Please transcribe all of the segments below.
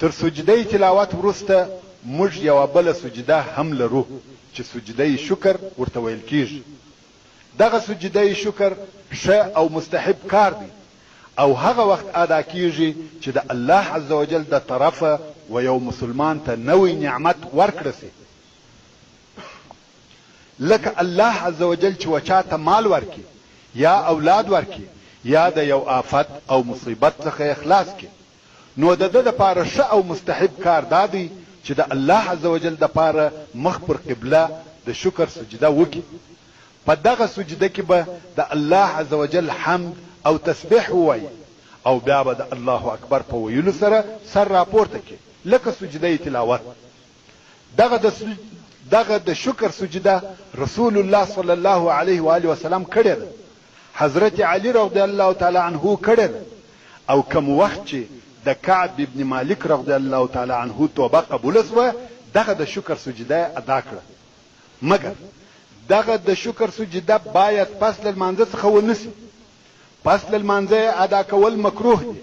تر سجده تلاوت وروسته موږ یوه بله سجده هم لرو چې سجده شکر ورته ویل کیږي. دغه سجده شکر ښه او مستحب کار دی او هغه وخت ادا کیږي چې د الله عزوجل د طرفه و یو مسلمان ته نوی نعمت ورکړه شي، لکه الله عزوجل چې و چا ته مال ورکړي یا اولاد ورکړي یا د یو آفت او مصیبت څخه یې خلاص کړي. نو د ده لپاره ښه او مستحب کار دا دی چې د الله عزوجل لپاره مخ پر قبله د شکر سجده وکړي، په دغه سجده کې به د الله عزوجل حمد او تسبیح ووایي او بیا به د الله اکبر په ویلو سره سر راپورته کړي لکه سجده تلاوت. دغه د دغه د شکر سجده رسول الله صلی الله علیه و آله وسلم کړې ده. حضرت علی رضی الله تعالی عنه کړې ده او کوم وخت چې د کعب ابن مالک رضی الله تعالی عنه توبه قبوله شوه دغه د شکر سجده یې ادا کړه مګر دغه د شکر سجده باید پس له لمانځه څخه ونه شي پس له لمانځه یې ادا کول مکروه دي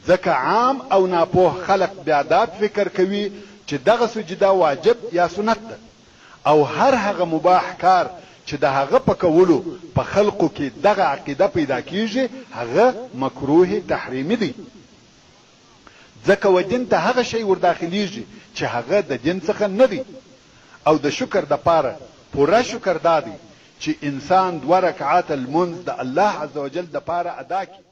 ځکه عام او ناپوه خلق بیا دا فکر کوي چې دغه سجده واجب یا سنت ده. او هر هغه مباح کار چې د هغه په کولو په خلقو کې دغه عقیده پیدا کیږي هغه مکروه تحریمي دی ځکه و دین ته هغه شی ورداخلیږي چې هغه د دین څخه نه دی او د شکر د پاره پوره شکر دا دی چې انسان دوه رکعاته لمونځ د الله عزوجل د پاره ادا کړي.